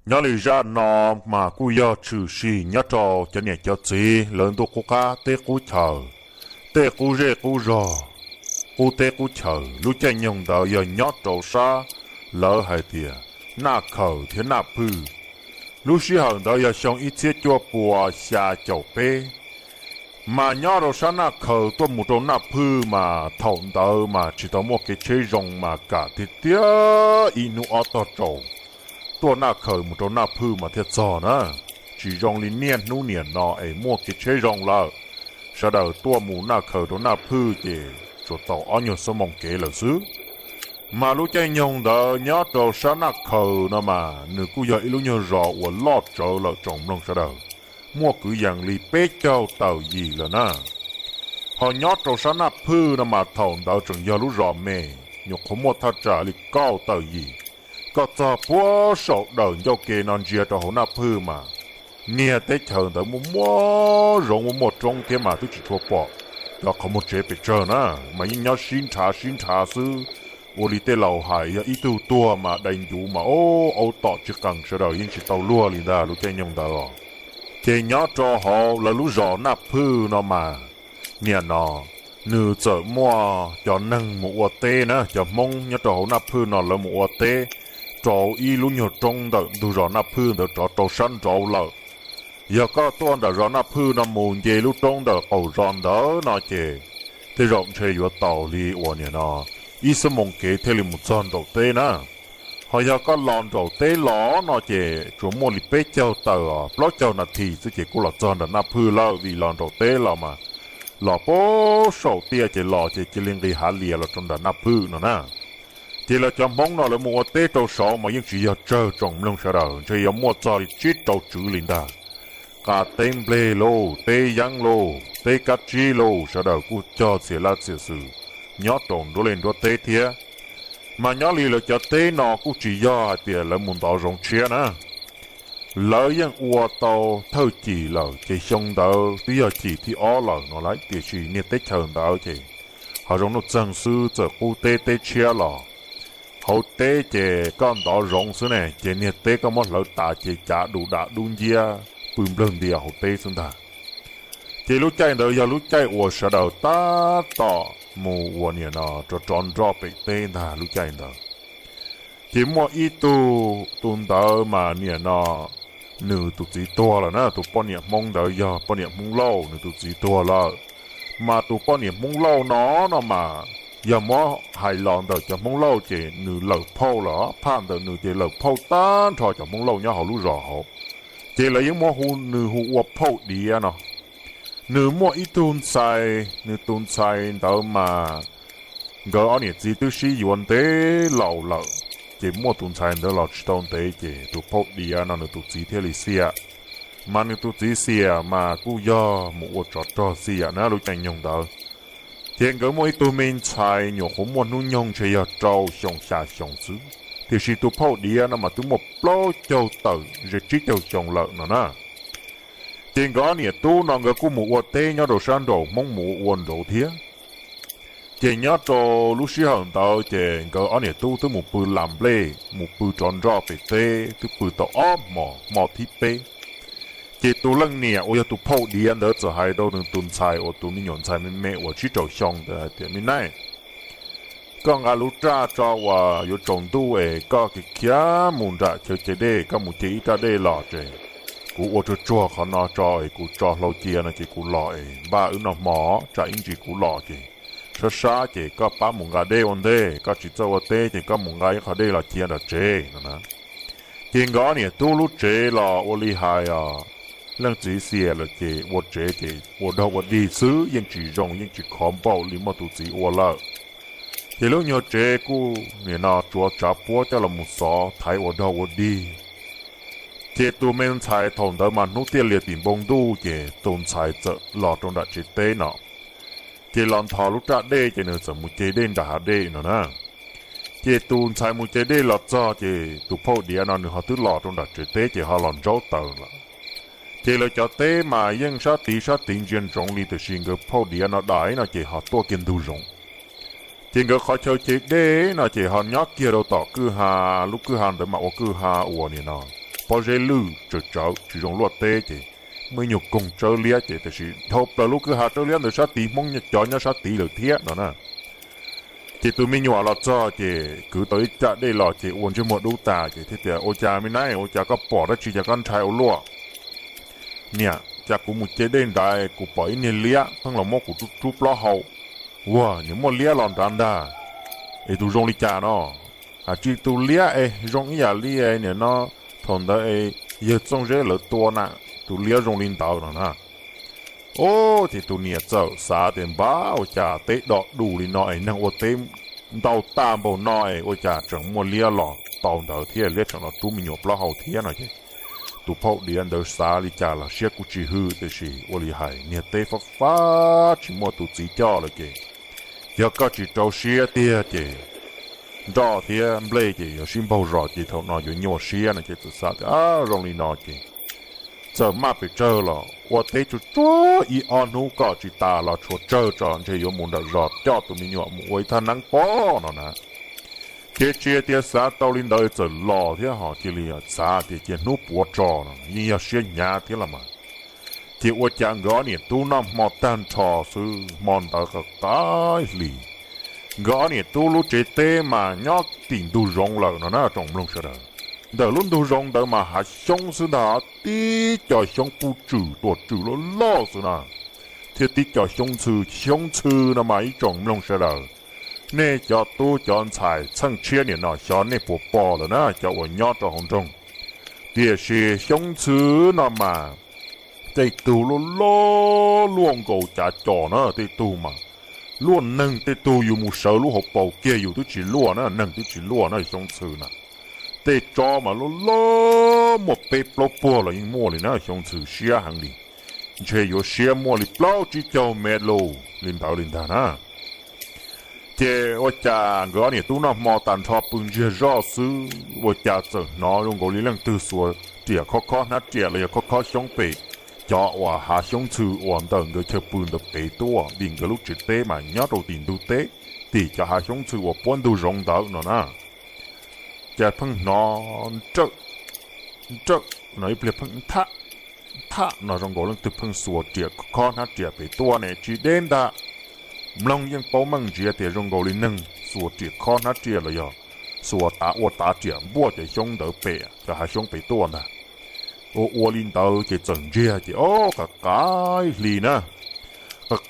Nyob li zaj no mas kuj yog tshwm sim nyob rau cov niam cov txiv lawv ntuj qub qab teb qub chaw, tej qub zej qub zog, qub teb qub chaw. Lub caij nyoog ntawd yog nyob rau sab lawv hais tias Naj Khaws thiab Naj Phwj. Lub sij hawm ntawd yog xyoo ib txhiab cuaj pua xya caum peb. Mas nyob rau sab Naj Khaws tuaj mus rau Naj Phwj mas thaum ntawd mas tsis tau muaj kev tsheb zoo mas kam tiag tiag ib hnub ob tog tsaus tuaj Naj Khaws mus rau Naj Phwj mas thiaj txog na. Tsis zoo li niaj hnub niam no es muaj kev tsheb zoo lawm, sawv daws tuaj mus Naj Khaws rau Naj Phwj ces tsuas tau ob nyuag xuab moos kev lawm xwb. Mas lub caij nyoog ntawd nyob rau sab Naj Khaws no mas nws kuj yog ib lub nyuag zos uas loj tsawv lawm tsoom mloog sawv daws, muaj kwv yees li peb caug tawm yim lawm na. Ho nyob rau sab Naj Phwj no mas thaum ntawd tseem yog lub zos me, nyuam qhuav muaj thaj tsam li kaum tawm yim. Koj txog puag saum dawm ncauj ke no ntsia rau hauv Naj Phwj mas niag teb chaws ntawd muaj muaj zoov muaj muaj roob thiab mas twb tsis tshua pom cov qhov muag tsev pes tsawg na, mas yeej nyob sib nrhav sib nrhav xwb. Ua li tej laus hais yog ib tug tuag mas dai ncuv mas o, aub tom tsis qees sawv daws yeej tsis tau luag li ntag lub caij nyoog ntawd os. Ces nyob rau hauv lawv lub zos Naj Phwj no mas niam no nws txawm muaj cov neeg mus ua teb na, cov Hmoob nyob rau hauv Naj Phwj no lawv mus ua teb rau ib lub nyuag roob ntawm ntug zos Naj Phwj ntawd rov rau sab nraud lawm. Yog koj tuaj ntawm zos Naj Phwj no mus nce lub roob ntawm qaum zos ntawd no ces tej zaum ntshe yuav tau li uas niam no ib xuab moos kev thiaj li mus txog nraum teb na. Ho yog koj los nraum teb los no ces tsuas muaj li peb caug tawm os, plaub caug nas this xwb ces kuj los txog nram Naj Phwj lawm, vim los nraum teb los mas los puag saum tiaj ces los ces cia li nqis hav lias los rau nram Naj Phwj no na. Ces lawv cov Hmoob no lawv mus ua teb rau saud mas yeej tsis yog tsawg tsoom mloog sawv daws, ntshe yuav muaj txog li tsib rau tswv li ntag. Nqa teb nplej lauj, teb yeeb lauj, teb kab tsib lauj, sawv daws kuj cog txhia laj txhia xwm nyob rau nruab li nruab teb thiab. Mas nyob li lawv cov teb no kuj tsis yog hais tias lawv mus ntov zoov tshiab na. Lawv yeej ua tau thawj cim lawm ces xyoo ntawd twb yog cim thib ob lawm no lawm, tiam sis niag teb chaws ntawd ces hav zoov nuj txeeg xwb, txawm qub teb teb tshiab los hauv teb ces koj ntov zoov xwb ne, ces niag teb koj muab hlawv tas ces cav du dam dub nciab pw nplawg ntias hauv teb xwb ntag. Ces lub caij ntawd yog lub caij uas sawv daws tab tom mus uas niam no rov rov nroj pem teb ntag lub caij ntawd. Ces muaj ib tug, tus ntawd mas niam no nws tus txiv tuag lawm na, tus poj niam Hmoob ntawd yog poj niam Hmoob Lauj, nws tus txiv tuag lawm. Mas tus poj niam Hmoob Lauj no no mas yog muab hais los ntawm cov Hmoob Lauj ces nws lawm phauj lawm, phaj ntawm nws ces lawm phauj tag nrho cov Hmoob Lauj nyob hauv lub zos hauv. Ces lawv yeej muab hu nws hu ua phauj Diav no. Nws muaj ib tug ntxhais, nws tus ntxhais ntawd mas nkawd ob niam txiv twb sib yuav ntev laus lawm, ces muaj tus ntxhais ntawd los tsis tau ntev ces tus phauj Diav no nws tus txiv thiaj li xiam. Mas nws tus txiv xiam mas kuj yog mus ua tsov rog xiam na lub caij nyoog ntawd. Ces nkawd muaj ib tug me ntxhais nyuam qhuav muaj hnub nyoog ntshe yog rau xyoo xya xyoo xwb, tiam sis tus phauj Diav no mas twb muaj plaub caug tawm ze tsib caug xyoo lawm no na. Ces nkawd ob niam tub no nkawd kuj mus ua teb nyob rau sab nraud, Hmoob mus ua ua nraud thiab. Ces nyob rau lub sij hawm ntawd ces nkawd ob niam tub twb mus pw las nplej, mus pw rov nroj pem teb, twb pw tau ob hmos, hmo thib peb. Ces tus leej niam uas yog tus phauj Diav ntawd txawm hais rau nws tus ntxhais uas tus me nyuam ntxhais me me uas tsib rau xyoo ntawd hais tias, Me naij, koj nqa lub raj tso uas yuav tsaus ntuj es koj khiav khiav mus nram chaw ce dej, koj mus ce ib raj dej los ces kuv ua tsuag tsuag qhov no tso es kuv tso hlau cia no ces kuv los es npaj wb noj hmo, tsam ib ntsis kuv los ces sab sab ces koj pab mus nqa dej ua ntej, koj tsis txawj ua teb ces koj mus nqa ib qho dej los cia nram tsev no na. Ces nkawd ob niam tub lub tsev los ua li hais os, leej txiv xiam lawm ces ua tsev ces ua dog ua dig xwb, yeej tsis zoo yeej tsis khov npaum li muaj tus txiv ua lawm. Ces lub nyuag tsev kuj nim no tsuav tsav puab coj los mus xov thaiv ua dog ua dig. Ces tus me ntxhais thaum ntawd mas hnub tiaj lias tim npoo ntuj ces tus ntxhais txawm los rau nram tsev teb no. Ces los nthos lub raj dej ces nws txawm mus ce dej nram hav dej no na. Ces tus ntxhais mus ce dej los txog ces tus phauj Diav no nws ho twb los rau nram tsev teb ces ho los ntsaub taws lawm. Ces lawv cov teb mas yeej sab tid sab tid ntsia ntsoov li, tiam sis nkawd phauj Diav no dais no ces ho tuaj kiag ntug zoov. Ces nkawd qhov chaw ce dej no ces ho nyob kiag rau tom kwj ha, lub kwj ha ntawd mas ua kwj ha uas nim no pob zeb lwj tsawv tsawv tsis zoo luaj teb ces muaj ib nyuag koog tsawb liab ces tiam sis dhau plaws lub kwj ha tsawb liab ntawd sab tid Hmoob cov nyob sab tid lawm thiab no na. Ces tus me nyuam los txog ces kwv tau ib caj dej los ces ua ntsej muag dub tas ces thiaj tias, Ua cas me nab, ua cas koj pom dab tsi cas koj ntshai ua luaj? Niam, cas kuv mus ce dej nrad kuv pom ib niag liab pheej los muab kuv rub plaub hau. Ua, nws muaj liab los nrad ntag. Es tus zoo li cas no? Has tsis tus liab es zoo ib yam li nim no thaum ntawd es yawg Txooj Zeb lawv tua na, tus liab zoo li ntawd no na. Ub, ces tus niam txawm xav tias, Npab, ua cas teb do du li no es neeg ua teb ntau tag npaum no es ua cas tseem muaj liab los tau ntawd thiab, liab tseem los rub me nyuam plaub hau thiab no ces tus phauj diav ntawd xav li cas los siab kuj tsis hwj, tiam sis ua li hais niag teb fab fab tsis muaj tus txiv coj lawm ces yog koj tsis rau siab tiag ces nroj thiab nplej ces yuav sib npaug zos ces thaum no yuav nyuaj siab no ces txawm xav tias, Zoo li no ces txawm maj pes tsawg los ua teb tsuag tsuag ib ob hnub kom tsis tas los tshuav tsawg tso ntshe yuav mus nram zos coj tus me nyuam mus ua ib thaj neeb pob no na. Ces tsis tias xav tau li ntawd txawm los thiab ho cia li xav tias cia hnub puav tso no yeej yog siab hnyav thiab los mas. Ces ua cas nkawd ob niam tub noj hmo tag nrho xwb hmo ntawd qaib hli, nkawd ob niam tub lub tsev teb mas nyob tim ntug zoov lawm no na tsoom mloog sawv daws. Ntawm lub ntug zoov ntawd mas hav xyoob xwb ntag, tib co xyoob puj tswm tuam tswm loj loj xwb na, thiab tib co xyoob ntxhw, xyoob ntxhw no mas ib tsoom mloog sawv daws, nej cov tub cov ntxhais txheej tshiab nim no xyov nej puas pom lawm na cov uas nyob rau hauv nroog. Tiam sis xyoob ntxhw no mas tej tug luaj loj luaj nkaus cav cos na, tej tug mas luaj neeg, tej tug yus mus sawv lub hauv paus kiag yus twb tsis luaj na, neeg twb tsis luaj na xyoob ntxhw na. Tej tsob mas luaj loj muaj peb plaub puag los yeej muaj li na, xyoob ntxhw siab heev li, ntshe yuav siab muaj li plaub tsib caug mev lus li ntawd li ntag na. Ces ua cas nkawd ob niam tub noj hmo tas nrho pw ntsiag zoj xwb ua cas txawm hnov zoo nkaus li leej twg xuas riam khob khob hnab riam los yog khob khob xyoob pem cov uas hav xyoob ntxhw uas ntawm nkawd chaw pw ntawd pem tuaj, vim nkawd lub tsev teb mas nyob rau tim ntug teb, tim cov hav xyoob ntxhw uas puab ntug zoov ntawd no na. Cas pheej hnov nrawj nrawj no ib pliag pheej thaj thaj no zoo nkaus leej twg pheej xuas riam khob hnab riam pem tuaj ne, tsis deb ntag. Mloog yeej paub meej ntsis tias zoo nkaus li neeg xuas riam khob hnab riam los yog xuas tav ua tav riam npuaj cov xyoob ntawd pem cov hav xyoob pem tuaj ntag. Ua ua li ntawd ces txawm ntsiag ces o, qaib hli na.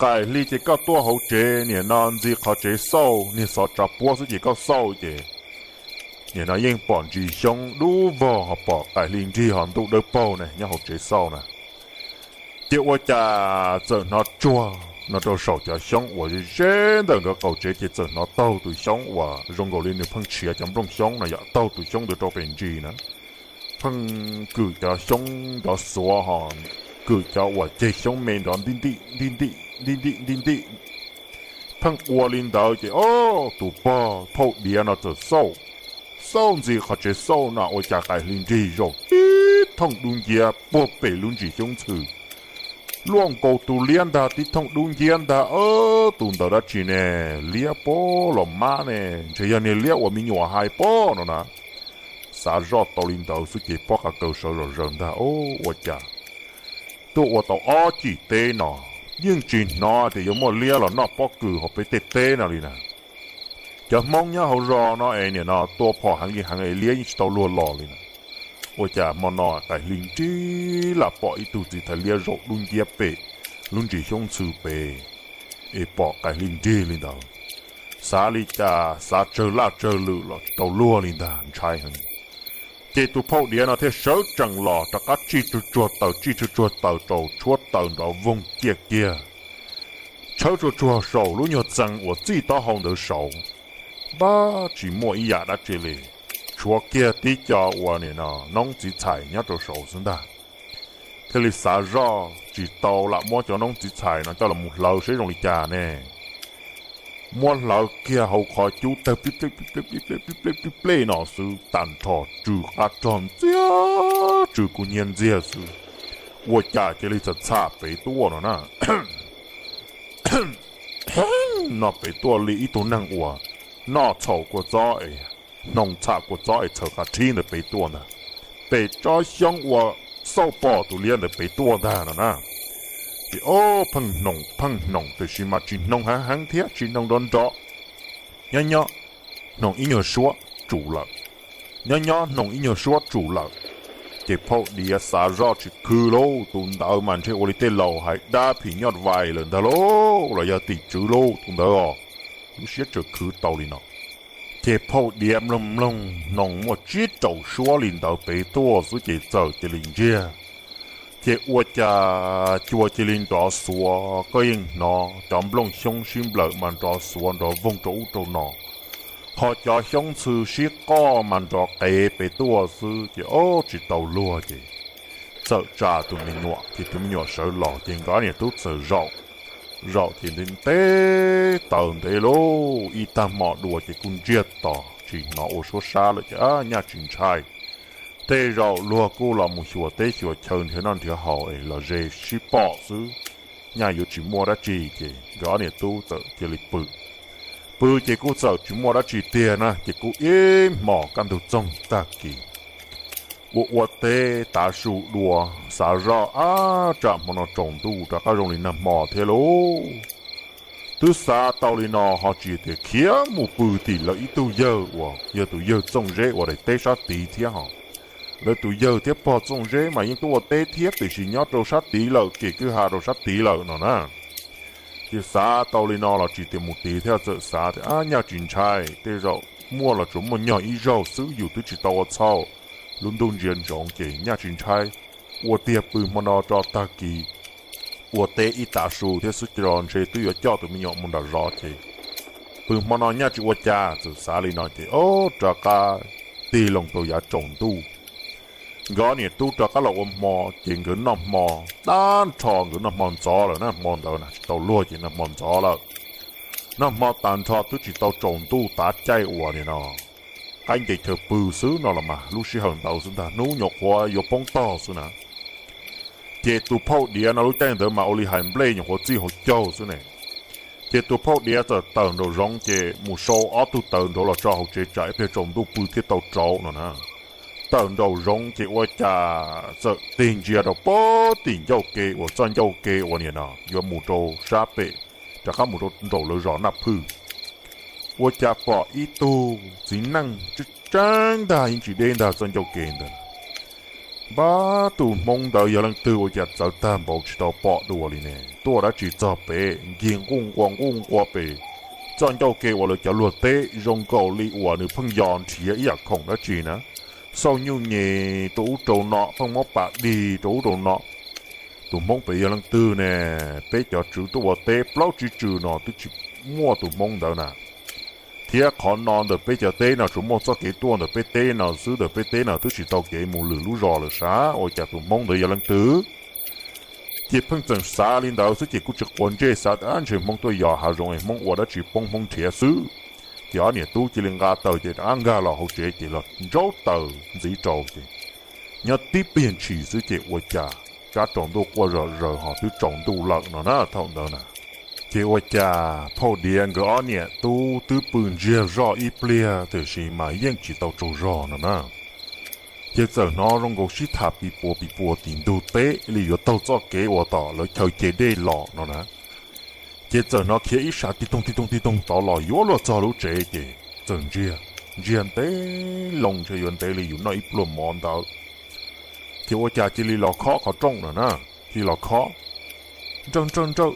Qaib hli ces koj tuaj hauv tsev nim no ntxi qhov tsev xauj niag xov tsav puab xwb ces koj xauj ces nim no yeej pom ntsis xyoob dub vog ho pom qaib hli nrig ho ntuj dawb paug ne nyob hauv tsev xauj na. Ces ua cas txawm hnov tsuag no rau saum cov xyoob uas ze ze ntawm nkawd qaum tsev ces txawm hnov taug tus xyoob uas zoo nkaus li nws pheej tshiav cov nplooj xyoob no yom, taug tus xyoob ntawd rau pem ntsis na. Pheej kwm cov xyoob nrov xuav ho kwm cov uas ceg xyoob me nrov ntij ntij ntij ntij ntij ntij ntij ntij. Pheej ua li ntawd ces o, tus pog phauj diav no txawm xauj, xauj ntxi qhov tsev xauj no ua cas qaib hli nrig zaum tib thooj dub nciab puag pem lub ntsis xyoob ntxhw. Luaj nkaus tus liab ntag, tib thooj dub nciab ntag. Tus ntawd dab tsi ne? Liab pob los mab ne? Ntshe yog niag liab uas me nyuam hais pob no na. Xav zoj tau li ntawd xwb ces pob qa kaws sawv zom zaws ntag. Ua cas tuaj ua tau ob cim teb no, yeej tsis hnov tias yuav muaj liab los noj pob kws hauv peb tej teb no li na. Cov Hmoob nyob hauv zos no es nim no tua phom heev li heev es liab yeej tsis tau luag los li na. Ua cas hmo no qaib hli nrig lam pom ib tug txiv thais liab zaum dub nciab pem lub ntsis xyoob ntxhw pem, es pom qaib hli nrig li ntawd. Xav li cas xav tsawg laj tsawg lwm los tsis tau luag li ntag, ntshai heev. Ces tus phauj diav no thiaj sawv tsees los rov qab tsij tsuag tsuag taws, tsij tsuag tsuag taws rau tshuab taws nrov voog ciaj kiag, tshawb tsuag tsuag saum lub nyuag txee uas txij taub hau ntawd saud. Npab, tsis muaj ib yam dab tsi li, tshuav kiag tib co uas nim no noob txiv txhais nyob rau saud xwb ntag. Thiaj li xav zoj tsis tau lam muab cov noob txiv txhais no coj los mus hlawv seb zoo li cas ne. Muab hlawv kiag hauv qhov cub tawg plij plej plij plej plij plej plij plej no xwb, tag nrho tsw qab rog ntxiag, tsw kub hnyiab ntxiag xwb. Ua cas cia li txawm txham pem tuaj no na. Noj pem tuaj li ib tug neeg uas noj txhaum kua txob es, hnoos txham kua txob es txhaws qas rhib ntawd pem tuaj ntag. pem tsob xyoob uas xauj pom tus liab ntawd pem tuaj ntag no na. Ces ob pheej hnoos pheej hnoos tiam sis mas tsis hnoos heev heev thiab tsis hnoos nrov nrov. Nyob nyob hnoos ib nyuag suab tsum lawm, nyob nyob hnoos ib nyuag suab tsum lawm. Ces phauj diav xav zoj tsis khwv lauj, tus ntawd mas ntshe ua li tej laus hais dab phim nyuj vais lawm ntag lauj, los yog tim tswv lauj tus ntawd os. Lub siab tseem khwv tau li no. Ces phauj diav mloog mloog hnoos muaj tsib rau suab li ntawd pem tuaj xwb ces txawm cia li ntsiag. Ces ua cas cua cia li nrov xuav, koj yeej hnov cov nplooj xyoob sib nplawm mas nrov xuav nrov voog rau ub rau no, ho cov xyoob ntxhw sib qoj mas nrov qev pem tuaj xwb ces ob tsis tau luag ces txawm tsa tus me nyuam ces tus me nyuam sawv los ces nkawd ob niam tub txawm zaum. Zaum ces ntev ntev taws ntev lauj, ib tag hmo dua ces kuj ntsiag to tsis hnov ua suab sab lawm ces nyaj tsis ntshai. Tej zaum luag kuj los mus xyuas teb xyuas chaw nrhiav noj nrhiav haus es los ze sib pom xwb, nyaj yuav tsis muaj dab tsi ces nkawd ob niam tub txawm cia li pw. Pw ces kuj txawm tsis muaj dab tsi tiag na ces kuj ib hmos kaj ntug txoog tag kis ua ua teb tav su dua, xav zoj ab tsam hmo no tsaus ntuj rov qab zoo li nag hmo thiab lauj. Twb xav tau li no ho tsis tias khiav mus pw tim lawv ib tug yawg uas yog tus yawg Txooj Zeb uas daim teb sab tid thiab ho. Lawv tus yawg thiab pog Txooj Zeb mas yeej tuaj ua teb thiab tiam sis nyob rau sab tid lawm, kev kwj ha rau sab tid lawm no na. Ces xav tau li no los tsis tias mus tid thiab, txawm xav tias ab nyaj tsis ntshai, tej zaum muaj los tsuas muaj nyog ib zaug xwb, yus twb tsis tau ua txhauj, lub ntuj ntsia ntsoov ces nyaj tsis ntshai. Ua tiag pw hmo no tso tag kis ua teb ib tav su thiab xwb ces ntshe twb yuav coj tus me nyuam mus nram zos ces pw hmo no nyaj tsis ua cas, txawm xav li no ces ob rov qab tig loo rau yav tsaus ntuj. Nkawd niam tub rov qab los ua hmo ces nkawd noj hmo tag nrho, nkawd noj hmo ntxov lawm na, hmo ntawd na tsis tau luag ces noj hmo ntxov lawm. Noj hmo tag nrho twb tsis tau tsaus ntuj tav caij uas nim no qaib nce chaw pw xwb no los mas lub sij hawm ntawd xwb ntag, hnub nyuam qhuav yuav poob tog xwb na. Ces tus phauj diav no lub caij ntawd mas ua li hais nplej nyuam qhuav txij hauv caug xwb ne. Ces tus phauj diav txawm tawm nraum zoov ces mus sau ob tug taws nraud los tso hauv tsev tsam ib pliag tsaus ntuj pw thiaj tau rauv no na. Tawm nraum zoov ces ua cas txawm tig ntsia rau pem tim ncauj ke uas txoj ncauj ke uas nim no yuav mus rau sab pem, rov qab mus rau nraum lawv zos Naj Phwj. Ua cas pom ib tug txiv neej tseeb tseeb ntag, yeej tsis deb ntag txoj ncauj ke ntawd. Npab, tus hmoob ntawd yog leej twg ua cas txawv tag npaum tsis tau pom dua li ne? Tuaj dab tsi txog pem nkig nquj nqua nquj nqua pem txoj ncauj ke uas lawv cov luag teb zoo nkaus li uas nws pheej yos nrhiav ib yam khoom dab tsi na, xauj nyuj nyes rau ub rau no, pheej muab pas dig rau ub rau no. Tus hmoob pem yog leej twg ne? Peb cov tswv tuaj ua teb plaub tsib tsw no twb tsis muaj tus hmoob ntawd na. Thiab qhov no ntawm peb cov teb no tsuas muaj txoj kev tuaj ntawm peb teb no xwb, ntawm peb teb no twb tsis tau kev mus lwm lub zos lawm sav, ua cas tus hmoob ntawd yog leej twg? Ces pheej tseem xav li ntawd xwb ces kuj tsis quav ntsej, xav tias ntshe hmoob tuaj yos hav zoov es hmoob ua dab tsi poob hmoob nrhiav xwb. Ces ob niam tub cia li nqa taws ces rov qab nkag los hauv tsev ces los ntsaub taws ntxiv rau ces nyob tib pliag ntshis xwb ces ua cas tsab tsaus ntuj quaj zom zaws ho twb tsaus ntuj lawm no na thaum ntawd na. Ces ua cas phauj diav nkawd ob niam tub twb pw ntsiag zoj ib pliag tiam sis mas yeej tsis tau tsaug zog no na. Ces txawm hnov zoo nkaus sib tham pis puas pis puas tim ntug teb li yuav taug txoj kev uas tom lawv chaw ce dej los no na. Ces txawm hnov khiav ib sab tig toog tig toog tig toog tod los yuav luag txog lub tsev ces txawm ntsiag, ntsiag ntev loo ntshe yuav ntev li yus noj ib pluag mov ntawd. Ces ua cas cia li los khob qhov rooj no na, cia li los khob: Nrawj nrawj nrawj,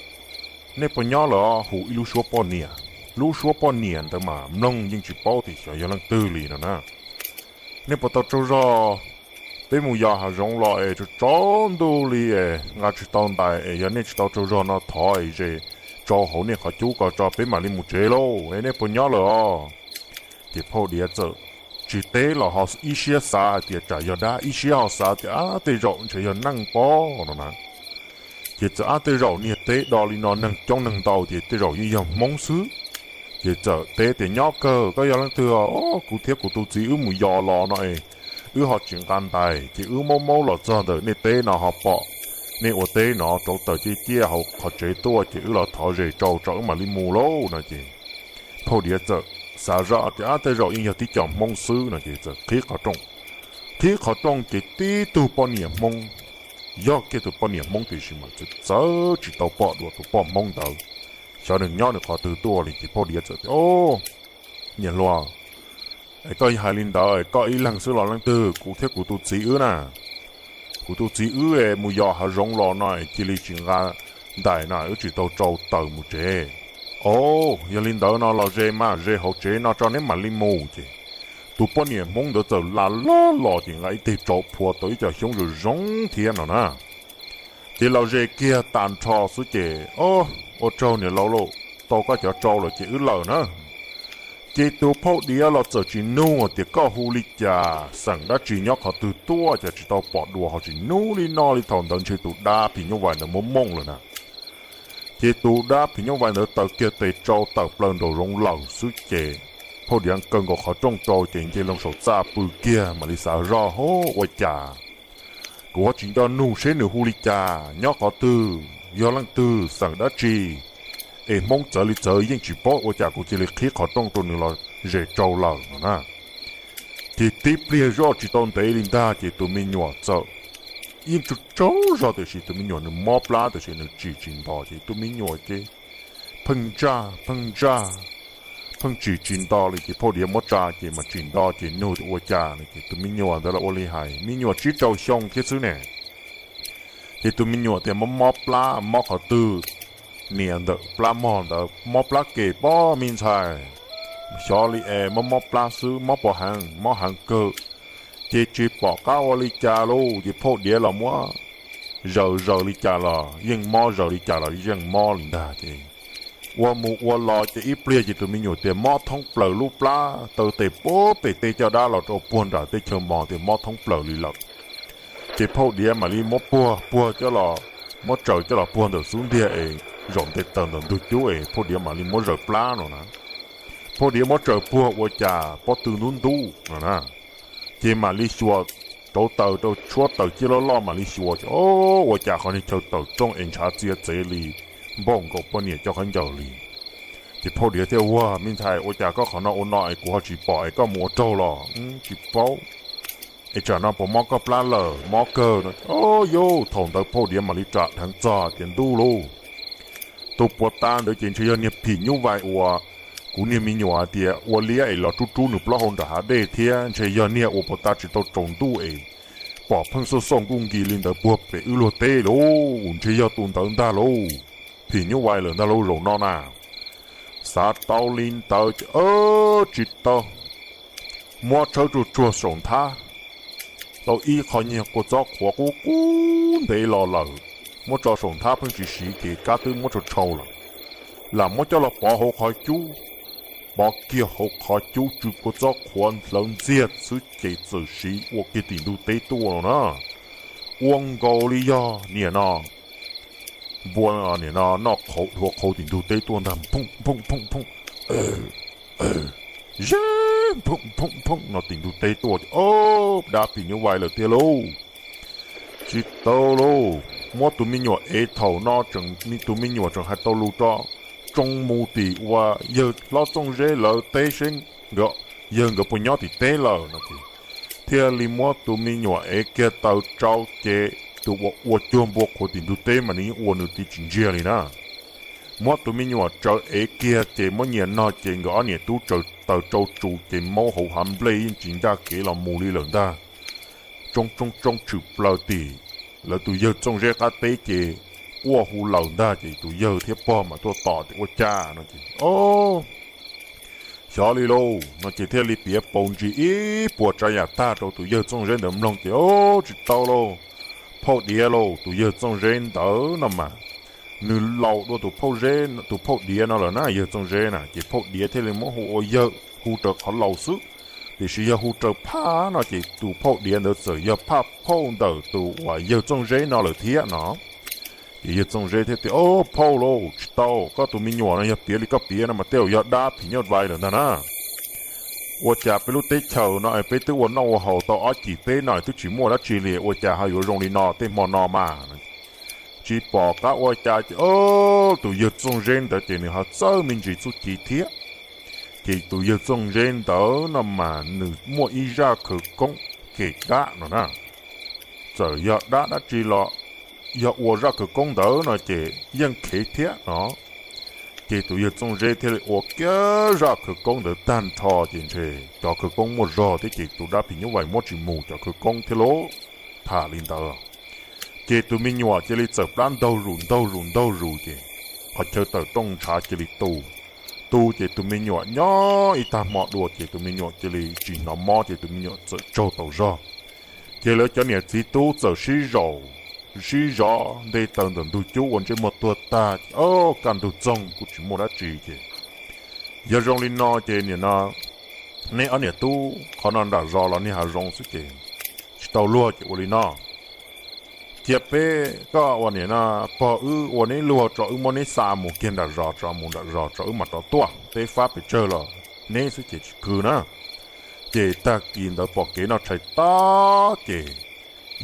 nej puas nyob lawm os? Hu ib lub suab poj niam. Lub suab poj niam ntawd mas mloog yeej tsis paub tias xyov yog leej twg li no na. Nej puas tau tsaug zog? Peb mus yos hav zoov los es tsaus ntuj li es nqa tsis tau ntais es yog nej tsis tau tsaug zog no thov es ze tsau hauv nej qhov cub ko tso peb mam li mus tsev lauj, es nej puas nyob lawm os? Ces phauj diav txawm tsis teb los ho ib siab xav hais tias tsam yog dab, ib siab ho xav tias ab tej zaum ntshe yog neeg pob no na. Ces txawm ab tej zaum niag teb do li no neeg coob neeg ntau ces tej zaum yeej yog hmoob xwb. Ces txawm teb tias nyob kawg, koj yog leej twg os? Kuv thiab kuv tus txiv wb mus yos los no es wb ho tsis nqa ntais ces wb maub maub los txog ntawm nej teb no ho pom nej ua teb no rauv taws ciaj ciaj hauv qhov tsev tuaj ces wb los thov ze tsau tso wb mam li mus lauj no ces phauj diav txawm xav zoj tias ab tej zaum yeej yog tib co hmoob xwb no ces txawm qhib qhov rooj Khib qhov rooj ces tib tug poj niam Hmoob, yog kiag tus poj niam Hmoob tiam sis mas txawv txawv tsis tau pom dua tus poj Hmoob ntawd, xyov nws nyob nws qhov twg tuaj li. Ces phauj Diav txawm tias, Au, niam hluas, es koj hais li ntawd koj ib leeg xwb los leej twg? Kuv thiab kuv tus txiv wb na. Kuv tus txiv wb es mus yos hav zoov los no es cia li tsis nqa ntais no wb tsis tau tsau taws mus tsev. Au, yog li ntawd no los ze mas, ze hauv tsev no tso neb mam li mus. Ces tus poj niam Hmoob ntawd txawm la log los ces nqa ib teg tsau phua tau ib co xyoob zoo zoo thiab no na. Ces los ze kiag tag nrho xwb ces, Au, ua tsaug niam laus lauj, tau koj cov tsau lawm ces wb lawm na. Ces tus phauj Diav los txawm tsis nug tias koj hu li cas, xeem dab tsi, nyob qhov twg tuaj, cas tsis tau pom dua, ho tsis nug li no li. Thaum ntawd ntshe tus dab phim nyuj vais ntawd muab mooj lawm na. Ces tus dab phim nyuj vais ntawd taws kiag tes tsau tawm plaws nraum zoov lawm xwb ces phauj Diav kaw nkaus qhov rooj rau ces nce loo saum txaj pw kiag mam li xav zoj, Hu, ua cas kuv ho tsis nco nug seb nws hu li cas, nyob qhov twg, yog leej twg, xeem dab tsi, es Hmoob txawv li txawv yeej tsis paub, ua cas kuv cia li qhib qhov rooj rau nws los ze tsau lawm no na. Ces tib pliag zoj tsis tau ntev li ntag ces tus me nyuam txawm yeej tsaug tsaug zog tiam sis tus me nyuam nws mob plab tiam sis nws tsim tsis nto ces tus me nyuam ces pheej ntsaj pheej ntsaj, pheej tsim tsis nto li. Ces phauj Diav muab tsa ces mas tsim nto ces nug tias ua cas no ces tus me nyuam ntawd los ua li hais, me nyuam tsib rau xyoo thiab xwb ne. Ces tus me nyuam tias mob mob plab, mob qhov twg? Nias ntawm plab mog ntawd, mob plab kem pob me ntxhais. Xyov li es mob mob plab xwb, mob puas heev? Mob heev kawg. Ces tsis pom qab ua li cas lauj, ces phauj Diav los muab zaws zaws li cas los yeej mob, zaws li cas los yeej mob li ntag. Ces ua mus ua los ces ib pliag ces tus me nyuam tias mob thoob plaws lub plab, taw tes puag pem tej caj dab los rau puag nram tej chaw mos tias mob thoob plaws li lawm. Ces phauj Diav mam li muab puag puag coj los, muab tsaws coj los puag ntawm xub ntiag es zaum nte taws ntawm ntug cub es phauj Diav mam li muab zaws plab no na. Phauj Diav muab tsaws puag ua cas pob tw ntub ntub no na. Ces mam li xyuas rauv taws rau, tshuab taws ciaj loj loj mam li xyuas ces, Au, ua cas qhov niag chaw tawm rooj es ntshav txias txev li, npaum nkaus poj niam cov khaub ncaws li. Ces phauj Diav thiaj, Ua, me ntxhais, ua cas koj qhov no ua no es kuv ho tsis pom es koj mus ua raug los? Tsis paub. Es tsam no puas mob koj plab lawm? Mob kawg no. Au, yus, thaum ntawd phauj Diav mam li ras dheev txog tias, Ntuj lauj, tus puag ta ntawd ces ntshe yog niag phim nyuj vais uas kuv niag me nyuam hais tias ua liab es los rub rub nws plaub hau nram hav dej thiab, ntshe yog niag uas puag ta tsis tau tsaus ntuj es pom pheej xauj xauj nkuj nkis li ntawd puag pem wb luag teb lauj. Ntshe yog tus ntawd ntag lauj, phim nyuj vais lawm ntag lauj zaum no na. Xav tau li ntawd ces, Tsis tau. Muab tshawb tsuag tsuag saum nthab tau ib qho nyiag kua txob qhuav qub qub ntev los lawm, muab tso saum nthab pheej tsis siv ces kab twb muab tshau tshau lawm. Lam muab coj los pov hauv qhov cub, pov kiag hauv qhov cub tsw kua txob qhuav hlawv ntxiag xwb ces txawm siv ua kiag tim ntug teb tuaj no na. Ua nkaus li yog niam no npua, niam no noj qhauv dhua qhauv tim ntug teb tuaj ntag, phooj phooj phooj phooj, ze, phooj phooj phooj no tim ntug teb tuaj. Ob, dab phim nyuj vais lawm tiag lauj. Tsis tau lauj, muab tus me nyuam ev thaum no, tus me nyuam tseem hais tau lus rau, tsoo mus tim uas yawg hlob Txooj Zeb lawv teb seb nkawd, yawg nkawd puas nyob tim teb lawm no ces thiaj li muab tus me nyuam ev kiag taws tsau ces tus uas ua cuag npua qhuav tim ntug teb mas nws yeej ua nws tsis ntsiag li na. Muab tus me nyuam tsaws ev kiag ces muab nyias nog ces nkawd ob niam tub tsaws taws tsau tsu ces maub hauv hav nplej yeej tsis ncaj kev los mus li lawm ntag. Tsoo tsoo tsoo tshwm plaws tim lawv tus yawg Txooj Zeb qab teb ces quaj hu lawm ntag ces tus yawg thiab pog mas tuaj tos tias ua cas no ces, Ob, xyov li lauj no ces thiaj li piav paus ntsis ib puas tsav yam tag rau tus yawg Txooj Zeb ntawd mloog ces, Ob, tsis tau lauj, phauj Diav lauj, tus yawg Txooj Zeb ntawd no mas nws laus dua tus phauj Zeb, tus phauj Diav no lawm na, yawg Txooj Zeb na ces phauj Diav thiaj li muab hu ua yawg, hu raws qhov laus xwb. Tiam sis yog hu raws phaj no ces tus phauj Diav ntawd txawm yog phaj phauj ntawm tus uas yawg Txooj Zeb no lawm thiab no. Ces yawg Txooj Zeb thiaj tias, Ob, phauj lauj, tsis tau, koj tus me nyuam no yog piav li koj piav no mas tej zaum yog dab phim nyuj vais lawm ntag na. Ua cas peb lub teb chaws no peb twb ua noj ua haus tau ob cim teb no twb tsis muaj dab tsi li, ua cas ho yuav zoo li no tej hmo no mas? Tsis pom qab ua cas ces, ob, tus yawg Txooj Zeb ntawd ces nws ho txawj me ntsis txuj ci thiab. Ces tus yawg Txooj Zeb ntawd no mas nws muaj ib zaj khawv koob kev dab no na. Txawm yog dab dab tsi los yog ua zaj khawv koob ntawd no ces yeej khev thiab no. Ces tus yawg Txooj Zeb thiaj li ua kiag zaj khawv koob ntawd tag nrho ces ntshe cov khawv koob muaj zog thiab ces tus dab phim nyuj vais muab tsis mus cov khawv koob thiab lauj. Tham li ntawd, ces tus me nyuam cia li txawm plab ntaug zus ntaug zus ntaug zus ces qhov chaw tawm rooj ntshav cia li tu. Tu ces tus me nyuam nyob ib tag hmo dua ces tus me nyuam cia li tsis hnov mob ces tus me nyuam txawm tsaug tau zog. Ces lawv cov niam txiv tub txawm sib zaum, sib zov nte taws ntawm ntug cub ua ntsej muag tuag tag ces kaj ntug txoog kuj tsis muaj dab tsi ces yog zoo li no ces nim no neb ob niam tub qhov no nram zos los niag hav zoov xwb ces tsis tau luag ces ua li no. Cia peb koj ua niam no, pog wb ua neb luag tso wb muab neb xa mus kiag nram zos tso, mus nram zos tso wb mam rov tuaj, peb fab pes tsawg los neb xwb ces tsis khwv na. Ces tag kis ntawd pom kev noj tshais tag ces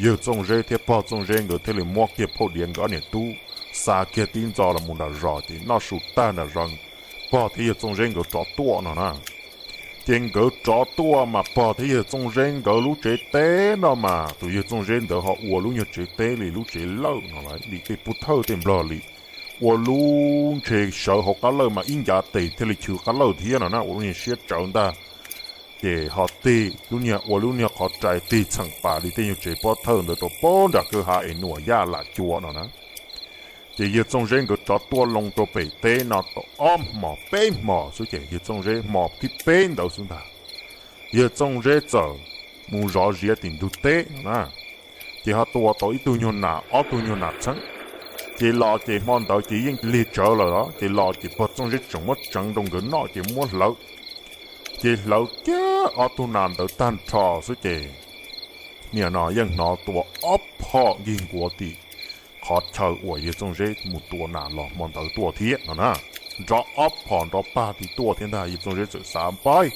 yawg Txooj Zeb thiab pog Txooj Zeb nkawd thiaj li muab kiag phauj Diav nkawd ob niam tub xa kiag tib ntxo los mus nram zos ces noj su tag nram zos, pog thiab yawg Txooj Zeb nkawd rov tuaj no na. Ces nkawd rov tuaj mas pog thiab yawg Txooj Zeb nkawd lub tsev teb no mas tus yawg Txooj Zeb ntawd ho ua lub nyuag tsev teb li lub tsev lawj no lawm, dim tej pub thawj tej nplog li. Ua lub ntshe sawv hauv qab lawj mas ib ncav tes thiaj li chwv qab lawj thiab no na, ua lub niag siab tsawv ntag. Ces ho tig lub niag ua lub niag qhov rais tig txheem pas li tej nyuag tsev pob thawj ntawd rau pob nram kwj ha es nuam yaj lam cua no na. Ces yawg Txooj Zeb nkawd rov tuaj loo rau pem teb no tau ob hmos peb hmos xwb ces yawg Txooj Zeb hmo thib peb ntawd xwb ntag, yawg Txooj Zeb txawm mus zov ziav tim ntug teb no na. Ces ho tua tau ib tug nyuag nas ob tug nyuag nas txheeb. Ces los ces hmo ntawd ces yeej lig tsawv lawm os, ces los ces pog Txooj Zeb tseem muab tseev rau nkawd noj ces muab hlawv. Ces hlawv kiag ob tug nas ntawd tag nrho xwb ces nim no yeej hnov tua ob phom nkig nkuav tim qhov chaw uas yawg Txooj Zeb mus tua nas los hmo ntawd tuaj thiab no na. Nrov ob phom nrov pag tid tuaj thiab ntag, yawg Txooj Zeb txawm xav npaib,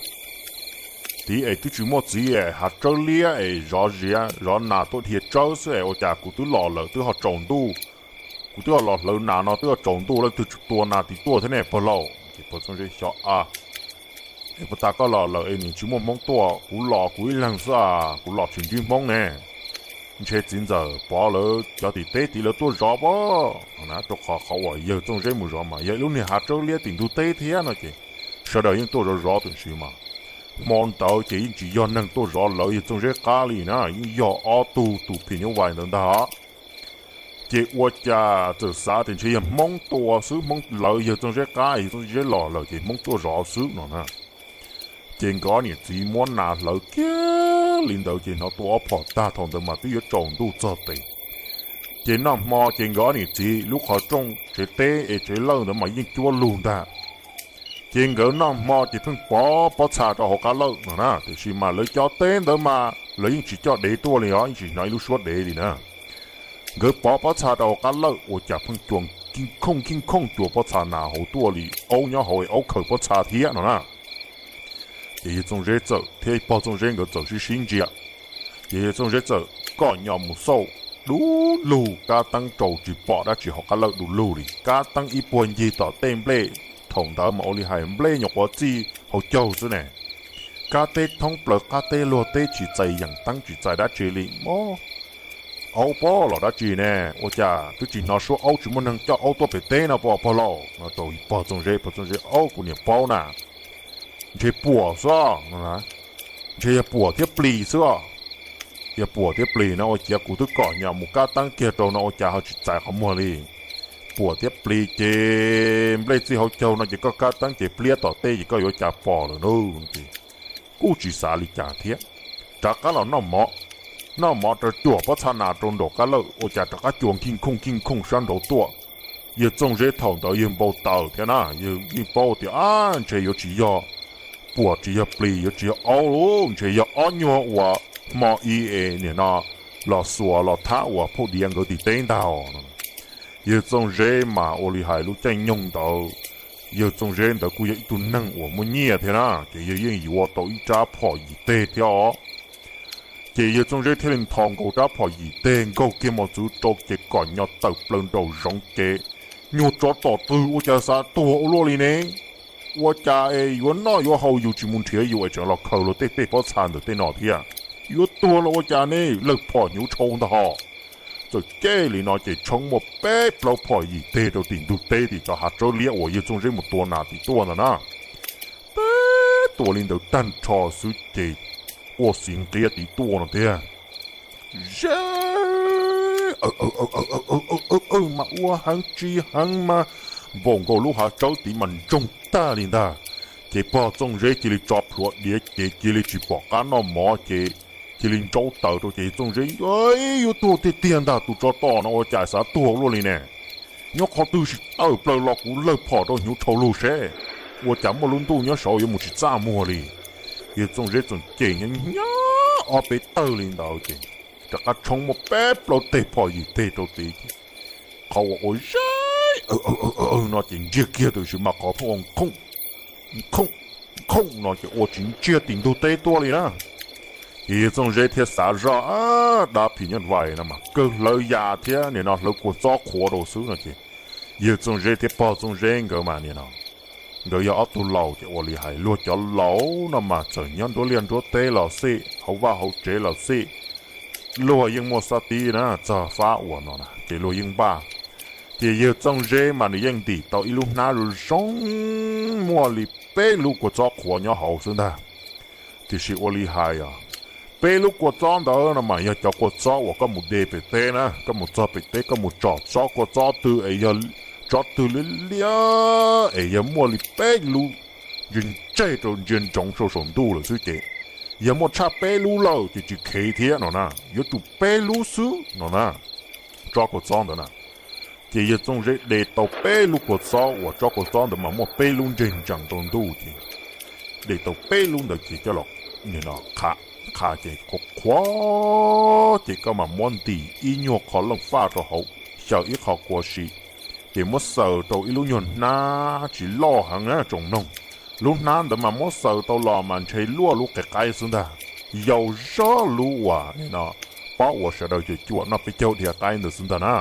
tid es twb tsis muaj txiv es hav tsawb liab es zov ziav zov nas tuaj dhia tsawb xwb es ua cas kuv twb los lawm twb ho tsaus ntuj, kuv twb ho los hlawv nas no twb ho tsaus ntuj lawm twb tsis tua nas tid tuaj thiab ne pog laus. Ces pog Txooj Zeb xyov a, es puag ta koj los lawm es nim tsis muaj hmoob tuaj, kuv los kuv ib leeg xwb a, kuv los tsis ntsib hmoob ne. Ntshe txiv ntxawm Pov lawv cov tim teb tid lawv tuaj zov pob no na, rau qhov qhov uas yawg Txooj Zeb mus zov mas yog ib lub niag hav tsawb liab tim ntug teb thiab no ces sawv daws yeej tuaj zov zov tam sim mas. Hmo ntawd ces yeej tsis yog neeg tuaj zov lawv yawg Txooj Zeb qab li na, yeej yog ob tug tus phim nyuj vais ntawd ntag. Ces ua cas txawm xav tias ntshe yog hmoob tua xwb, hmoob lawv yawg Txooj Zeb qab, yawg Txooj Zeb los lawm ces hmoob tuaj zov xwb no na. Ces nkawd ob niam txiv muab nas hlawv kiag li ntawd ces hnov tua ob phom tag thaum ntawd mas twb yuav tsaus ntuj txog tes. Ces noj hmo ces nkawd ob niam txiv lub qhov rooj tsev teb es tsev lawj ntawd mas yeej cuab lug ntag. Ces nkawd noj hmo ces pheej pov pob txha rau hauv qab lawj no na, tiam sis mas lawv cov teb ntawd mas lawv yeej tsis coj dev tuaj li os, yeej tsis hnov ib lub suab dev li na. Nkawd pov pob txha rau hauv qab lawj ua cas pheej cua nkij khooj nkij khooj cua pob txha nas hauv tuaj li, aub nyob hauv es aub khaws pob txha thiab no na. Ces yawg Txooj Zeb txawm thiab pog Txooj Zeb nkawd txawm sib sib ntsia. Ces yawg Txooj Zeb txawm kom nyo mus xauj du lug kab teeb rau tsis pom dab tsi hauv qab lawj du lug li, kab teeb ib puag ncig tom tej nplej. Thaum ntawd mas ua li hais nplej nyuam qhuav txij hauv caug xwb ne. Kab teb thoob plaws qab teb luag teb tsis txais yeem teeb tsis txais dab tsi li, mob aub pob los dab tsi ne, ua cas twb tsis hnov suab aub tsis muaj neeg coj aub tuaj pem teb no pog laus no rau pog Txooj Zeb, pog Txooj Zeb, aub kuv niam paub na, ntshe puam xwb, ntshe yog puam thiab plis xwb os. Yog puam thiab plis no ua ciav kuv twb kom nyo mus kab teeb kiag rau no ua cas ho tsis txais qhov muag li. Puam thiab plis ces nplej txij hauv caug no ces koj kab teeb ces pliab tom tej ces koj yuav cas pom lawm na. Kuj tsis xav li cas thiab, rov qab los noj mov. Noj mov rau cuam pob txha nas rau nraum qab lawj ua cas rov qab cua nkij khooj nkij khooj sab nraud tuaj. Yawg Txooj Zeb thaum ntawd yawg npau taws thiab na, yawg yeej paub tias ab ntshe yuav tsis yog puam tsis yog plis yuav tsis yog aub, ntshe yog ob nyuag uas hmo ib es nim no los xuas los thab uas phauj Diav nkawd tim teb ntag. Yawg Txooj Zeb mas ua li hais lub caij nyoog ntawd, yawg Txooj Zeb ntawd kuj yog ib tug neeg uas muaj nyiaj thiab na, ces yawg yeej yuav tau ib rab phom yim teg thiab os. Ces yawg Txooj Zeb thiaj li nthos nkaus rab phom yim teg nkaug kiag mos txwv rau ces kom nyo tawm plaws nraum zoov ces nyuag tsov tom twg ua cas xav tuag ua luaj li ne. Ua cas es yuav noj yuav haus yus tsis mus nrhiav yus es tseem los khaws luag tej tej pob txha ntawm tej no thiab. yuav tuag los ua cas ne, lawg phom hnyuv tshau ntag ho. Txawm cem li no ces tshoob muaj peb plaub phom yim teg rau tim ntug teb tim cov hav tsawb liab uas yawg Txooj Zeb mus tua nas tim tuaj ntawd na. Teb tua li ntawd tag nrho xwb ces ua xiv nqiab tid tuaj no tiag. Ze, mas ua heev tsis heev mas npaum nkaus lub hav tsawb tid mas ntsoog tag li ntag. Ces pog Txooj Zeb cia li tso plhuav diav ces cia li tsis pom qab noj mov ces cia li ntsaub taws rau ces Txooj Zeb yuav tuag tiag tiag ntag, tus tsov tom no ua cas xav tuag luaj li ne. Nyob qhov twg sim tawm plaws los kuv lawg phom rau hnyuv tshau lug seb, ua cas muaj lub ntuj nyob saud yuav mus tsis txaj muag li. Yawg Txooj Zeb txawm cem nyob nyob ob peb tawg li ntawd ces rov qab tshoob muaj peb plaub teg phom yim teg rau tid ces qhov uas ua ze no ces ntsiag kiag tam sim mas qhov pheej ua nkhooj nkhooj no ces ua tsis ntsiag tim ntug teb tuaj li na. Ces yawg Txooj Zeb thiaj xav zoj, dab phim nyuj vais no mas kawg hlawv yas thiab nim no hlawv kua txob qhuav rau xwb no ces yawg Txooj Zeb thiab pog Txooj Zeb nkawd mas nim no nkawd yog ob tug laus ces ua li hais luag cov laus no mas txawm nyob nruab liaj nruab teb los xij, hauv vaj hauv tsev los xij, luag yeej muaj xab tib na, txog fab uas no na ces luag yeej npaj. Ces yawg Txooj Zeb mas nws yeej ntim tau ib lub hnab zoo zoo muaj li peb lub kua txob qhuav nyob hauv xwb ntag. Tiam sis ua li hais os, peb lub kua txob ntawd no mas yog cov kua txob uas koj mus de pem teb na, koj mus txog pem teb koj mus tsom tsob kua txob twg es yog tsob twg liab liab es yog muaj li peb lub ntsia ntseg rau ntsia ntsoov saum saum ntuj lawm xwb ces, yog muaj tshaj peb lub lawm ces tsis khev thiab no na, yuav tsum peb lub xwb no na, tsob kua txob ntawd na. Ces yawg Txooj Zeb de tau peb lub kua txob uas tsob kua txob ntawd mas muaj peb lub ntseg ntsees rau ntuj ces de tau peb lub ntawd ces coj los qha, qha ces qhuav qhuav ces koj mam muab ntim ib nyuag qho leej faj rau hauv, xyaw ib qho kua si, ces muab xaws rau ib lub nyuag hnab tsis loj heev na tsoom mloog. Lub hnab ntawd mas muab xaws tau los mas ntshe luaj lub qe qaib xwb ntag, yau zog lub uas no, pob uas sawv daws cuam cuam noj peb caug dhia qaib ntawd xwb ntag na.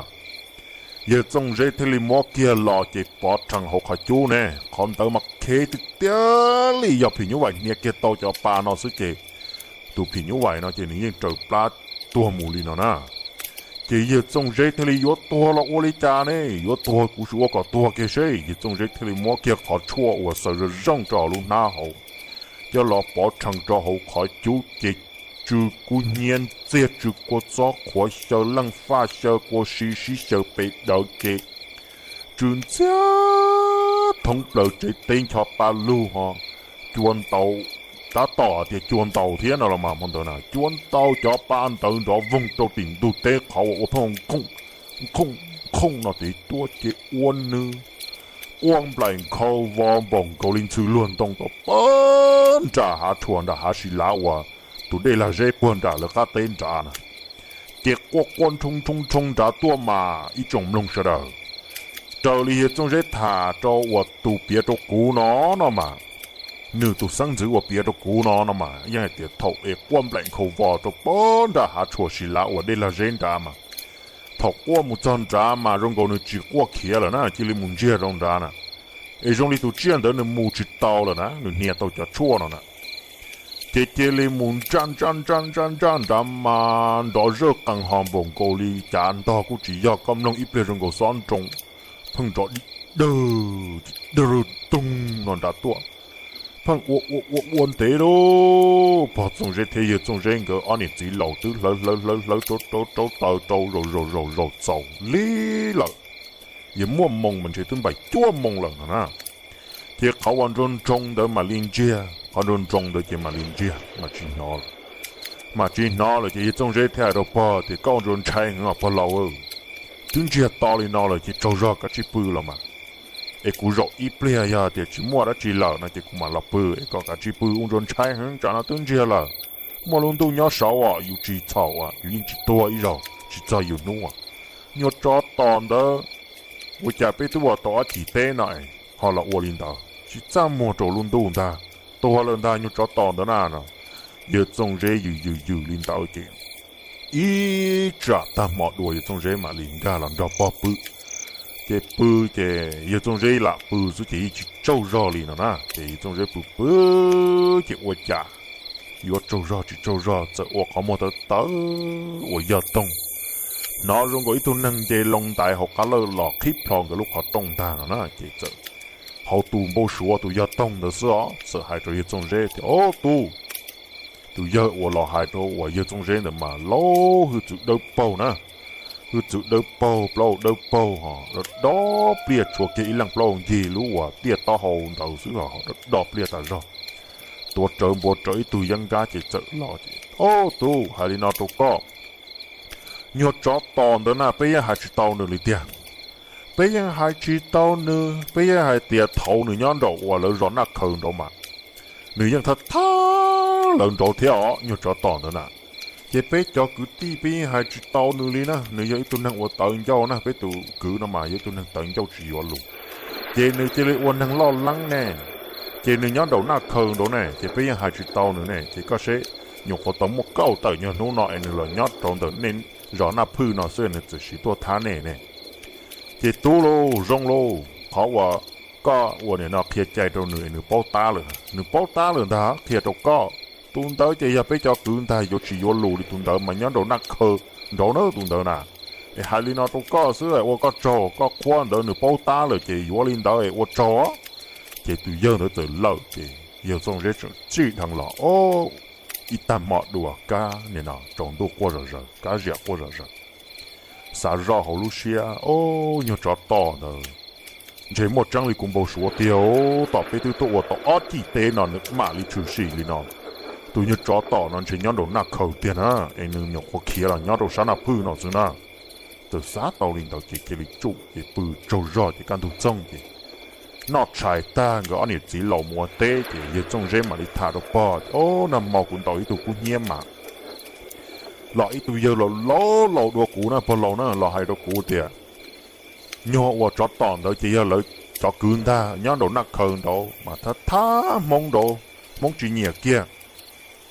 Yawg Txooj Zeb thiaj li muab kiag los ces pov rhees hauv qhov cub ne, qhov ntawd mas khev tiag tiag li, yog phim nyuj vais hnia kiag tau cov pa no xwb ces tus phim nyuj vais no ces nws yeej raws plab tuag mus li no na. Ces yawg Txooj Zeb thiaj li yuav tuag los ua li cas ne, yuav tuag kuv sim ua kom tuag kiag seb. Yawg Txooj Zeb thiaj li muab kiag qhov tshuaj uas xaws zoo zoo rau hauv lub hnab hauv, coj los pov rhees rau hauv qhov cub ces tsw kub hnyiab ntxiag, tsw kua txob qhuav, xyaw leej faj, xyaw kua si, sib xyaw pes dawv ces tsw ntxiag thoob plaws tsev teb ncho pa lug ho cua ntaus, tab tom tias cua ntaus thiab no los mas hmo ntawd na, cua ntaus cov pa ntawd nrov voog rau tim ntug teb qhov uas ua pheej nkhooj nkhooj no tiv tuaj ces ua nws quaj nplaim nkhaus vos npaum nkaus li ntxhw luag ntoo tau pag nram hav tshuam nram hav si lav uas tus dej lag zeb puag nram lawv qab teb nrad na. Ces quaj quaj nrhoo nrhoo nrhoo nrad tuaj mas ib tsoom mloog sawv daws, raws li yawg Txooj Zeb tham rau uas tus piav rau kuv no no mas, nws tus xeeb ntxwv uas piav rau kuv no no mas yeej hais tias thaum es quaj nplaim nkhaus vos rau pag nram hav tshuam si lav uas dej lag zeb nrad mas, thaum quaj mus txog nrad mas zoo nkaus nws tsis quaj khiav lawm na, cia li mus ntsiag rau nrad na. Es zoo li tus tsiaj ntawd nws mus tsis tau lawm na, nws hnia tau cov tshuaj no na. Ces cia li mus ntsaj ntsaj ntsaj ntsaj ntsaj nrad mas nrov zawj qees ho npaum nkaus li cav ntog kuj tsis yog, koj mloog ib pliag zoo nkaus xob nroo, pheej nrov dawg dawg toog no nrad tuaj. Pheej ua ua ua ua ntev lauj, pog Txooj Zeb thiab yawg Txooj Zeb nkawd ob niam txiv laus twb hlawv hlawv hlawv hlawv rau rau rau taws rau zaum zaum zaum zaum txaus li lawm. Yog muaj moo mas ntshe twb npaum cuaj moo lawm no na. Ces qhov uas nroo nroo ntawd mam li ntsiag, qhov nroo nroo ntawd ces mam li ntsiag mam tsis hnov lawm. Mam tsis hnov lawm ces yawg Txooj Zeb thiaj hais rau pog tias, koj ua ntsuas ntshai heev os pog laus, twb ntsiag to li no lawm ces tsaug zog kav tsij pw los mas. Es kuv zaum ib pliag yog tias tsis muaj dab tsi lawm no ces kuv mam los pw es koj kav tsij pw, ua ntsuas ntshai heev, tsam no twb ntsiag lawm. Muaj lub ntuj nyob saud os, yus tsis txhaum, yus yeej tsis tuag ib zaug tsis txog yus hnub. Nyuag tsov tom ntawd, ua cas peb twb ua tau ob chim teb no es ho los ua li ntawd, tsis txaj muag rau lub ntuj ntag, tuag lawm ntag nyuag tsov tom ntawd na no. Yawg Txooj Zeb yws yws yws li ntawd ces ib tsam tag hmo dua yawg Txooj Zeb mam li nkag los nrog pog pw. Ces pw ces yawg Txooj Zeb lam pw xwb ces yeej tsis tsaug zog li no na, ces yawg Txooj Zeb pw pw ces ua cas yuav tsaug zog tsis tsaug zog txawm ua qhov muag tawv tawv uas yog toog, hnov zoo nkaus ib tug neeg nce loo ntais hauv qab lawj los qhib plho nkawd lub qhov rooj ntag no na. Ces txawm hauv tus npau suav tus yog toog ntawd xwb os txawm hais rau yawg Txooj Zeb tias, Ob tub, tus yawg uas los hais rau uas yawg Txooj Zeb ntawd mas laub hwj txwv dawb paug na, hwj txwv dawb paug, plaub hau dawb paug ho do do pliaj, tshuav kiag ib leeg plaub hau ncig lub uas tiaj taub hau ntawd xwb ho do do pliaj tas zog. Tuav rawv npua rawv ib tug yeeb nkab ces txawm los ces, Ob tub, hais li no rau koj, nyuag tsov tom ntawd na peb yeej hais tsis tau nws li tiag. Peb yeej hais tsis tau nws, peb yeej hais tias thaum nws nyob nraum uas lawv zos Naj Khaws nraud mas nws yeej thab thab lawv nraud thiab os, nyuag tsov tom ntawd na. Ces peb cov kwv tij peb yeej hais tsis tau nws li na, nws yog ib tug neeg uas tawv ncauj na, peb tus kwv no mas yog ib tug neeg tawv ncauj tsis yuav lus. Ces nws cia li ua neeg loj leeb ne, ces nws nyob nraum Naj Khaws nraud ne, ces peb yeej hais tsis tau nws ne. Ces koj seb, nyuam qhuav tau muaj kauj tawm nyuag hnub no es nws los nyob rau ntawm nej zos Naj Phwj no xwb nws txawm siv tuaj thab nej ne. Ces tub lauj, zoo lauj, qhov uas koj ua nim no qhia cai rau nws es nws paub tab lawm, nws paub tab lawm ntag, qhia rau koj. Tus ntawd ces yog peb cov kwv ntag, yuav tsis yuav lus li, tus ntawd mas nyob nraum Naj Khaws nraud na tus ntawd na. Es hais li no rau koj xwb, ua koj tsaug, koj qhuab ntawd nws paub tab lawm ces yuav li ntawd es ua tsaug. Ces tus yawg ntawd txawm lawm ces yawg Txooj Zeb tseem txij dheev los ib tag hmo dua kab nim no tsaus ntuj quaj zom zaws, kab ziam quaj zom zaws. Xav zoj hauv lub siab, Ob, nyuag tsov tom ntawd, ntshe muaj tseeb li kuv npau suav tiag, tom peb twb tuaj ua tau ob cim teb no nws mam li tshwm sim li no. Tus nyuag tsov tom no ntshe nyob nraum Naj Khaws tiag na, es nws nyuam qhuav khiav los nyob rau sab Naj Phwj no xwb na. Txawm xav tau li ntawd ces cia li tsuj ces pw tsaug zog ces kaj ntug txoog ces noj tshais tag nkawd ob niam txiv laus mus ua teb ces yawg Txooj Zeb mam li tham rau pog, Ob, nag hmo kuv ntaus ib tug kub hnyiab mas los ib tug yawg laus laus dua kuv na, pog laus na, los hais rau kuv tias nyuag uas tsov tom ntawd ces yog lawv cov kwv ntag, nyob nraum Naj Khaws nraud mas thab thab Hmoob nraud, Hmoob tsis nyiam kiag.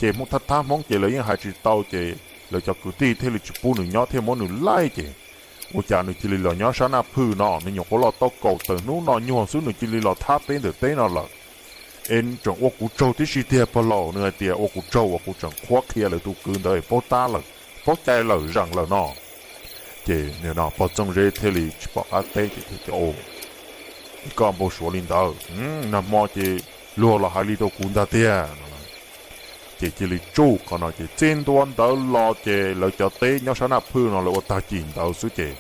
Ces Hmoob thab thab Hmoob ces lawv yeej hais tsis tau ces lawv cov kwv tij thiaj li tsis pub nws nyob thiaj muab nws laij ces ua cas nws cia li los nyob sab Naj Phwj no, nws nyuam qhuav los tau kaum tawm hnub no nyuag xwb nws cia li los thab peb ntawm teb no lawm. Es tseem ua kuv tsaug tib si tiag pog laus, nws hais tias ua kuv tsaug uas kuv tseem qhuab qhia lawv tus kwv ntawd es paub tab lawm, paub cai lawm, zeem lawm no. Ces nim no pog Txooj Zeb thiaj li tsis pom qab teb ces tias, Koj npau suav li ntawd, nag hmo ces luag los hais li rau kuv ntag tiag. Ces cia li tsuj qhov no ces txij ntua ntawd los ces lawv cov teb nyob sab Naj Phwj no lawv ua tag cim ntawd xwb ces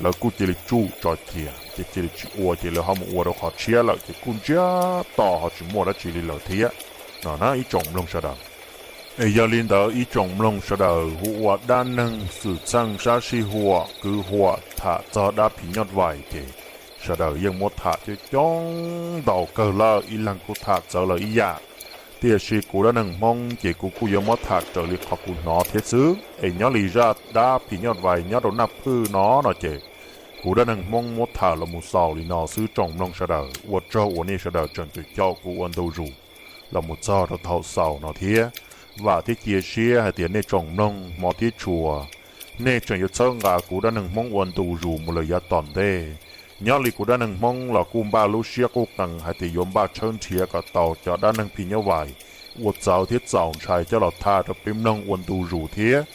lawv kuj cia li tsuj tso cia ces cia li tsis ua ces lawv ho mus ua rau qhov tshiab lawm ces kuj ntsiag to ho tsis muaj dab tsi li lawm thiab no na ib tsoom mloog sawv daws. Es yog li ntawd ib tsoom mloog sawv daws, hu ua dab neeg xwm txheej sab sij huam kwv huam tham txog dab phim nyuj vais ces sawv daws yeej muab tham coob coob ntau kawg lawm, ib leeg kuj tham txawv lawm ib yam. Tiam sis kuv dab neeg Hmoob ces kuv kuj yuav muab tham raws li qhov kuv hnov thiab xwb. Es nyob li zaj dab phim nyuj vais nyob rau Naj Phwj no no ces kuv dab neeg Hmoob muab tham los mus xaus li no xwb tsoom mloog sawv daws. Ua tsaug uas nej sawv daws tseem caum kuv ua ntu zus los mus txog rau thaum xaus no thiab. Vam thiab cia siab hais tias nej tsoom mloog hmov thiab tshua, nej tseem yuav txhawb nqa kuv dab neeg Hmoob ua ntu zus mus lawm yav tom ntej. Nyob li kuv dab neeg Hmoob los kuj npaj lub siab qub qees hais tias yuav npaj tshawb nrhiav kom tau cov dab neeg phim nyuj vais uas txawv thiab txaus ntshai coj los tham rau peb mloog ua ntu zus thiab.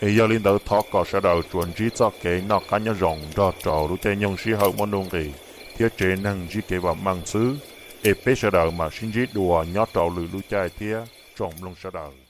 Es yog li ntawd thov kom sawv daws tsuas ntsib txoj kev noj qab nyob zoo nrog rau lub caij nyoog sij hawm muaj nuj nqis thiab tsev neeg ntsib kev vam meej xwb. Es peb sawv daws mam sib ntsib dua nyob rau lwm lub caij thiab tsoom mloog sawv daws.